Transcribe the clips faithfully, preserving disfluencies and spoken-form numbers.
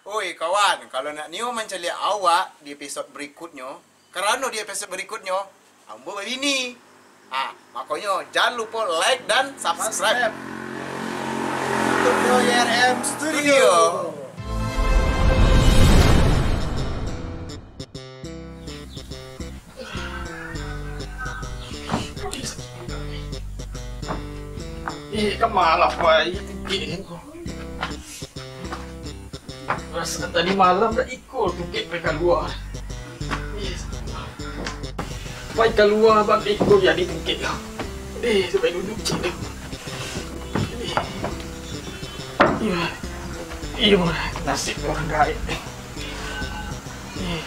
Oi kawan, kalau nak nio mancaliak awak di episod berikutnyo, karano di episod berikutnyo, ambo babini. Ah, makonyo jan lupo like dan subscribe. Subscribe. Untuk Y R M Studio. Studio. Eh, ka ma lah pai tungkek ko. Raso tadi malam dak iko tungkek pai kalua. Eh, pai kalua bak iko jadi tungkek ko. Eh, sampai duduk cik tu. Eh. Iyo. Iyo, nasib urang gaek. Eh.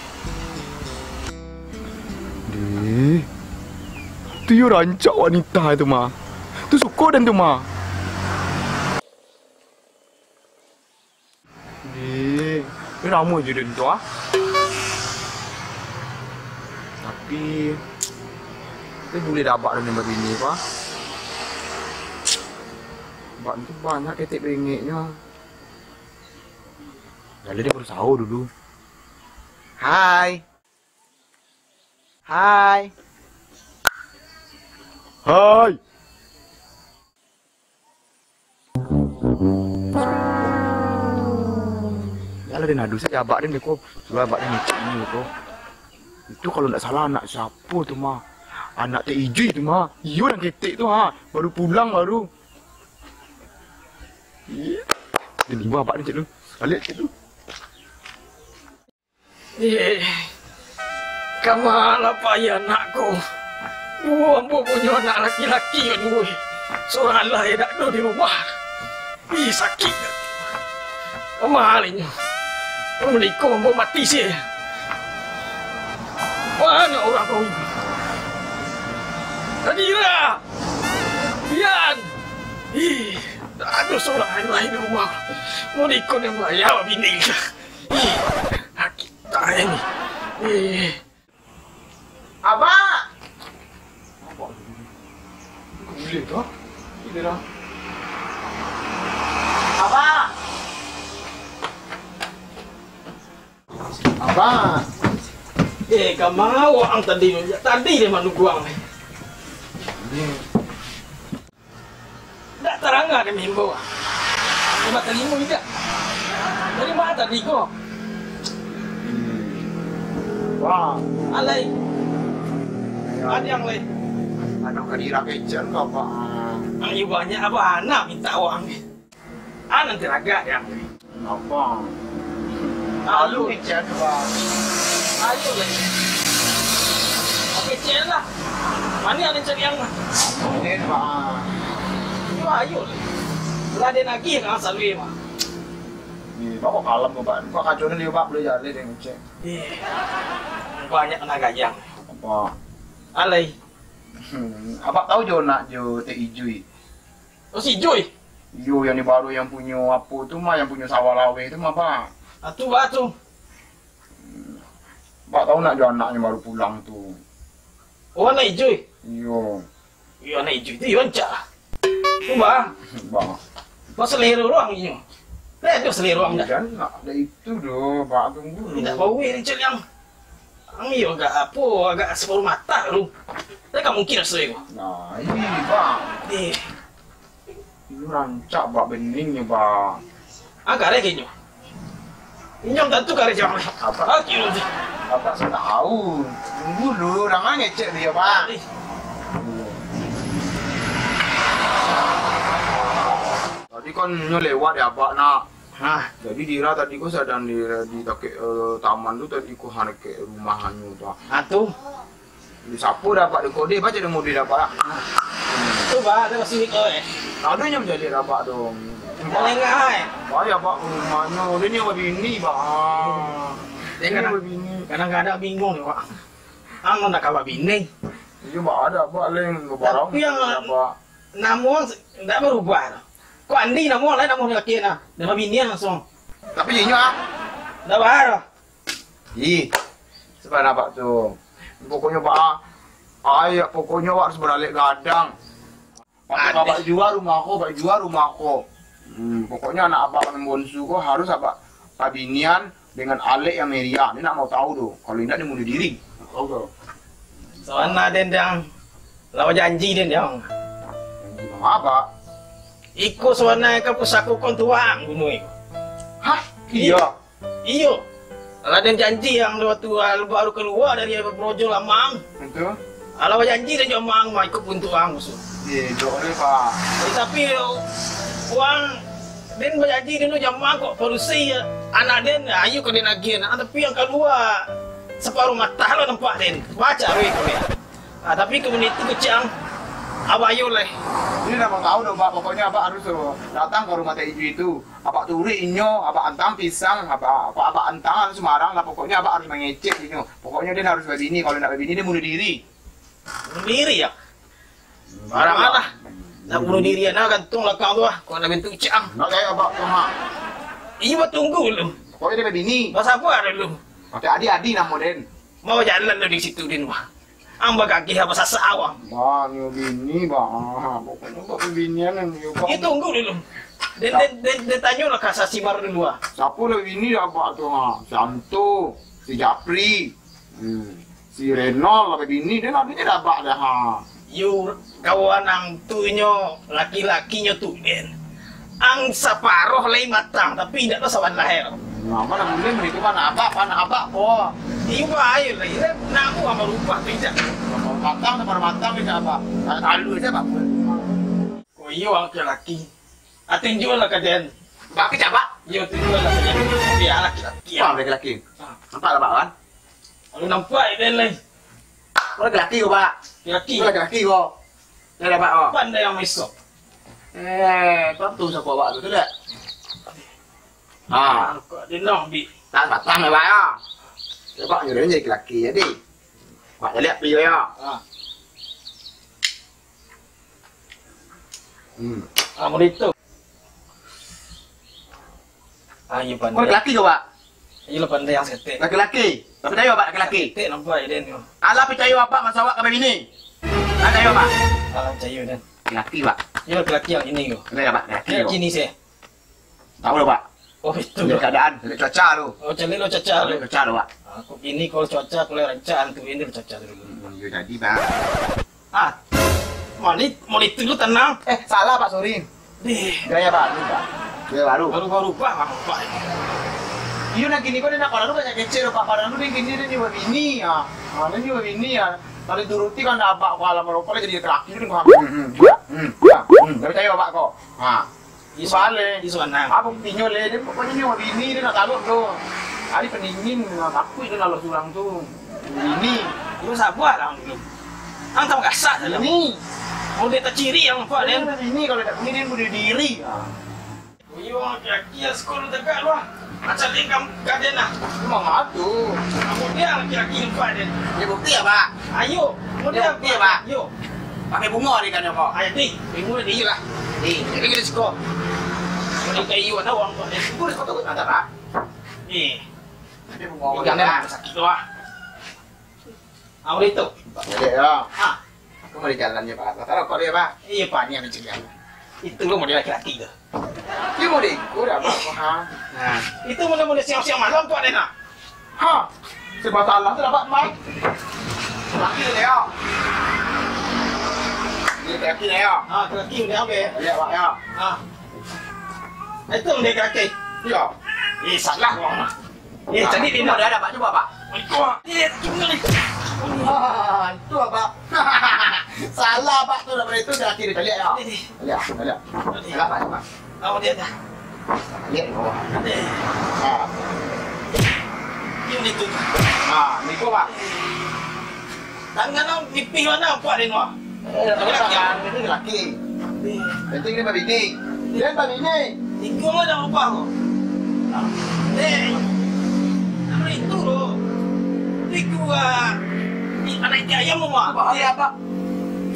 Deh, tu yo rancak wanita tu mah. Tu suko den tu mah. Deh, ni lamo jo den tu ah. Tapi, tapi buliah dapek den nan babini ko ah. Abak tu banyak ketek bengeknyo. Jadi den barusaho dulu. Hai. Hai. Hai. Alah, den adu sajo abak den ko. Suruah abak den ngecek ni ko. Itu kalau ndak salah anak siapo tu mah? Anak Tek Ijui tu mah. Iyo, nan ketek tu ha. Baru pulang baru. Iyo. Den imbau abak den cek dulu. Baliak cek dulu. Eh, ka ma lah pai anak ko? Duo ambo punyo anak laki-laki ko duo. Surang alah dak ado di rumah. Ih, sakik. Ka ma lai nyo? Kalau maniko ambo mati se. Mano urang ko? Nadira! Pian! Ih, dak ado surang lai di rumah. Maniko nan bayar bini ka. Ih, sakik tai ni. Ih. Abak! Abak! Abak! Abak! Eh, ka ma waang tadi tu? Jak tadi den manunggu ang. Dak taranga den maimbau. Abak tarimo indak? Dari ma tadi ko? Wah. Alai. Adiang lai. Anak kadira kecek ka, Pak. Ayo banyak abah anak minta wang. Anak teragak yang. Apa? Lalu kecek tu, Pak. Ayo lai. Oke, cek lah. Mana ada cari yang mah? Ini, Pak. Yo, ayo lai. Lah dia nagih kan salui mah. Ni, Pak, kok kalem kok, Pak. Kok kacau ni, Pak, boleh jalan dia ngecek. Eh, banyak nak gayang. Apa? Alai. Hmm, abak tahu jo nak jo Tek Ijui? Oh, si Ijui? Iyo, yang ni baru yang punyo apo tu mah, yang punyo sawah laweh tu mah, Pak. Ah, tu, Pak, tu. Hmm. Abak tahu nak jo anaknyo baru pulang tu? Oh, anak Ijui? Iyo. Iyo, anak Ijui tu, iyo, rancak lah. Tu, Pak. Pak. Pak, selera urang inyo. Dah, tu selera urang dah. Jan nak, dah itu doh, Pak, tunggu dulu. Indak bau ni, Cik, yang Ang iyo agak apo, agak saparuah matah tu. Tapi ka mungkin raso ko. Nah, ih, Bang. Eh. Itu rancak, Bang, beningnyo, Bang. Ang kareh kek nyo. Inyo tantu kareh jawab. Apa? Oke, nanti. Apa saya tahu. Tunggu dulu, urang ngecek dia, Bang. Eh. Tadi kan nyo lewat ya, Bang, nak. Hah. Jadi Dira tadi ko sadang di, di takek, eh, taman tu tadi ko handak ka rumahnyo tu. Ah, tu. Di sapo dapek di kode, baca demo di dapek lah. Tu, Bang, ada masih ko, eh. Ado nyo manjadi dapek dong. Malengah, eh. Baik, Bang, rumahnyo. Dia ni babini, Bang. Dia ni kadang, babini. Kadang-kadang bingung ni, Bang. Ang nak kawa bini. Iyo, Bang, ada, Bang, leng, barang. Tapi yang ada, Bang. Namo ndak barubah. Kok Andi namo lain, namo laki nah. Namo bini langsung. Tapi inyo ah. Ndak baa. Ih, sabananyo Pak tu. Pokoknyo Pak, ah, ai, pokoknyo Pak harus baralek gadang. Abak jua rumah ko, abak jua rumah ko. Hmm, pokoknyo anak abak nan bonsu ko harus abak Babinian dengan alek yang meriah, den ndak mau tahu tu. Kalau indak, den bunuh diri. Tahu tu. Sabana den, Dang. Lah bajanji den, Dang. Janji manga, Bak? Iko sabana ka pusako ko untuak ang bunuah iko. Hah? Iyo. Iyo. Lah den janji ang wakatu baru kalua dari Projo Lamang. Betul. Alah bajanji den jo amang, ma iko untuak ang musuah. Iyo, dok ni, Pak. Eh, tapi, wang, den bajanji dulu jo amang kok, padusi anak den, ayo ka den agiah, tapi yang kalua saparuah mata lah nampak den. Baco weh ko ni. Ah, tapi kamudian itu kecek ang, abah ayo lai. Ini ndak mau tahu doh, Pak. Pokoknya abah harus, oh, datang ka rumah Tek Iju itu. Abah turuik inyo, abah antang pisang, abah, abah, abah antang anu sumarang lah. Pokoknya abah harus mangecek inyo. Pokoknya den harus babini. Kalau ndak babini, den bunuh diri. Bunuh diri, yo? Barang alah. Nak bunuh diri, nah, gantung lakang tu, ah. Kok nak bantuak cang? Nak kayak abah tu, ha? Iyo, batunggu dulu. Pokoknya den babini. Basabar dulu. Pakai adi-adi namo den. Mau jalan dulu di situ, den, wah. Ang bagagih apa sasak awang? Bah, nyo bini, bah. Ah, pokoknya buat pembinian kan, yo, bah. Iyo, tunggu dulu. Den, den, den, den tanyolah ka saksi baru dulu, ah. Siapa lah bini abah tu, ha? Santo, si Japri. Hmm. Si Renal lah babini, den adonyo dek abah dah, ha. Yo, kawan ang tu nyo, laki-laki nyo tu, den. Ang saparoh lai matang, tapi indak lo sabanlah, yo. Nah, mana boleh mah itu, mana abah, mana abah ko. Iyo, bahayo lai, den. Nak amuah marubah tu, indak. Saparoh matang, saparoh matang, indak abah. Nak talu aja, abah. Ko iyo, ang laki-laki. Ah, tunjuaklah ka den. Bak kecak, Bak? Iyo, tunjuaklah ka den. Bialah laki-laki. Wah, laki-laki. Ah. Nampak lah, Bak, kan? Lalu nampak den lai. Kau laki-laki kau, Bak. Laki-laki. Kau laki-laki kau. Dah dapat kau. Pandai yang mesok. Eh, kau tu siapa, Bak, tu, tu dah? Ah. Kau di noh, Bi. Tak batang lah, Bak, ya. Coba nyuruh jadi laki-laki jadi. Bak, lihat pi ya. Ah. Hmm. Ah, murid tu. Ayo, pandai. Kau laki-laki kau, Bak? Ayolah, pandai yang seketek. Laki-laki? Tapi tayo, Bak, laki-laki. Seketek nampak, ya, den, yo. Alah, picayo, Bak, masa awak ka babini. Alah, tayo, Bak. Ah, picayo, den. Laki-laki, Bak. Yo, laki-laki yang ini, yo. Ada ya, Bak? Laki, yo. Yang ini, sih. Tahu lah, Bak. Oh, itu, Bak. Lihat keadaan, lihat cuaca tu. Oh, cari lo cuaca lo. Lihat cuaca tu, Bak. Aku ini kalau cuaca, kalau rancak, antu ini cuaca dulu. Hmm, yo, jadi, Bak. Ah, mani, mani tu lu tenang. Eh, salah, Pak, sorry. Deh. Gaya baru, Pak. Gaya baru. Baru-baru, Pak, Pak, Pak. Iyo, nak gini, kok dia nak, padahal lu banyak kecil, Pak. Padahal lu ni gini, dia nyewa bini, ya. Ah, dia nyewa bini, ya. Tadi turuti kan dah abak, kok alam rokok, jadi laki-laki, dia kok. Hmm, hmm, hmm, hmm, hmm. Dia percaya abak kok. Ha. Isu, balik. Isu anang. Apa buktinyo, le? Dia pokoknya nyewa bini, dia nak taluk tu. Hari pendingin, nah, takut dia kalau surang tu. Bini. Lu sabar lah, lu. Ang tak gasak saja. Bini. Mau dia tak ciri yang nampak, den. Bini, kalau tak bini, dia bunuh diri. Ha. Iyo, laki-laki yang sekolah tegak lu, ah. Macam ni kam-, kaden lah. Memang ado. Kamu dia laki-laki nampak, den. Dia bukti apa? Ayo, mau dia bukti apa? Yo. Pakai bunga dia kan, apa? Ayo, di. Bunga dia lah. Di. Jadi kita suka. Jadi kayu ada uang tu. Bunga dia kau tahu tak, Pak? Ni. Tapi bunga dia kan sakit tu, ah. Ah, udah itu. Pak, jadi, ya. Ah. Aku mau di jalannya, Pak. Kata rokok dia, Pak. Iya, Pak, ni ada cerita. Itu lo model laki-laki tu. Dia mau diikut apa, Pak? Ha? Nah, itu model-model siang-siang malam tu ada nak. Ha? Sebab salah tu dapat, Pak. Laki dia, ya. Dia laki dia, ya. Ah, laki dia, apa? Ya, Pak, ya. Ah. Itu model laki. Ya. Eh, salah, Pak. Eh, tadi dia nak ada, Pak. Cuba, Pak. Ikut. Eh, tunggu ni. Ah, itu, Pak. Salah, Pak. Tu dah boleh tu, dah kiri. Lihat, ya. Ni, ni. Lihat, lihat. Lihat, Pak, Pak. Tahu dia dah. Lihat di bawah. Ni. Ah. Ini tu. Ah, ni kau, Pak. Tangan kau nipih mana, Pak, ni, Pak? Eh, tangan itu laki. Ni. Penting dia babini. Dia babini. Ikung lah dah ubah kau. Eh, apa itu lo? Ikung ah, anak ikan ayam lo, Mak. Apa, apa?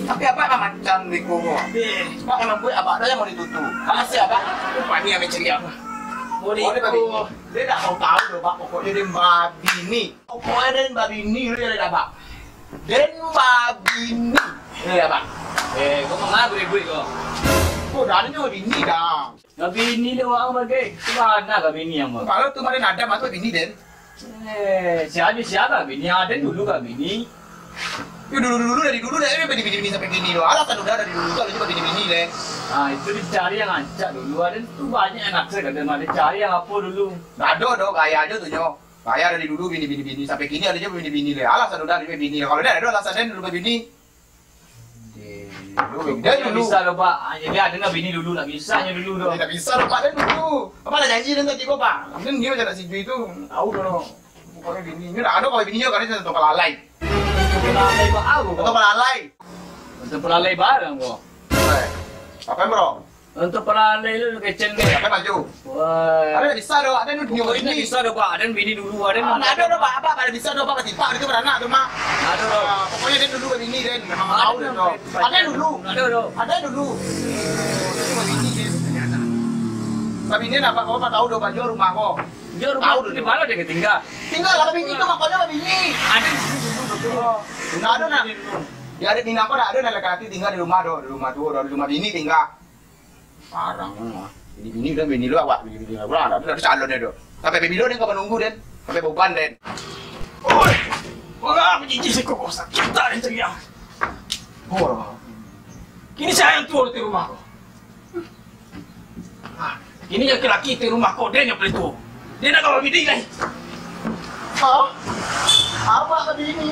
Tapi apa emang macam ikung lo? Eh. Sebab emang buat abak dah yang mau ditutu. Apa sih, Abak? Lupa ni yang mencari apa? Mau ikung. Dia tak mau tahu lo, Bak. Pokoknya dia babini. Pokoknya dia babini lo, dia dah, Bak. Den babini. Iyo, Bak. Eh, kau manga bulik-bulik kau? Oh, dah ada nyo bini dah. Ka bini dek urang bagai. Tu bana ka bini ang, Bang. Kalau tu kemarin ada masuk bini, Den. Eh, sia jo sia ka bini, aden dulu ka bini. Yo, dulu-dulu dari dulu dah, eh, bini-bini sampai kini tu. Alasan udah dari dulu tu, kalau cuma bini-bini, Den. Ah, itu dicari yang rancak dulu. Aden tu banyak yang naksir ka den, dicari yang apo dulu. Dah ado doh, gaya ajo tu nyo. Gaya dari dulu bini-bini-bini sampai kini ado jo bini-bini, Den. Alasan udah dari bini. Kalau dah ado alasan, Den, dulu bini. Dulu, Dah dulu. Bisa doh, Pak. Ah, jadi ada nggak bini dulu, nggak bisa nyo dulu doh. Tidak bisa doh, Pak. Dia dulu. Apa ada janji nanti tiba, Pak? Mungkin dia macam nak sijui tu. Tahu doh. Pokoknya bini. Ini ada kalau bini juga, kan, dia tentang pelalai. Tentang pelalai, Pak. Apa, Pak? Tentang pelalai. Tentang pelalai barang, Pak. Eh, apa, bro? Untuk pelalai lu kecil ni. Apa maju? Wah. Ada bisa doh, ada nu Pokoknya bini. Bisa doh, Pak. Ada bini dulu, ada Ah, ndak ada doh, Pak. Apa, ada bisa doh, Pak. Tipak itu beranak tu, Mak. Ada doh. Ah, pokoknya dia dulu bini, dia memang tahu dia doh. Ada dulu. Ada doh. Ada dulu. Dia bini dia. Tapi ini apa, kau apa tahu doh, Pak, jual rumah kau. Dia rumah Tahu tu doh. Di mana dia tinggal? Tinggal lah, bini tu makanya bini. Ada bini dulu, betul. Ndak ada nak. Dia ada bini apa, ndak ada nak laki-laki tinggal di rumah doh, di rumah tu, di rumah bini tinggal. Parang, ah. Bini-bini kan bini lu awak, bini-bini lu awak, tapi tak ada calon dia tu. Sampai baby lu, Den, kau menunggu, Den. Sampai beban, Den. Oi! Orang apa gigi siko kau sakit tak, Den, ceriang? Oh. Kini saya yang tua di rumah kau. Ah, kini laki-laki di rumah kau, Den yang paling tua. Dia nak kau bini lagi. Hah? Apa tadi ini?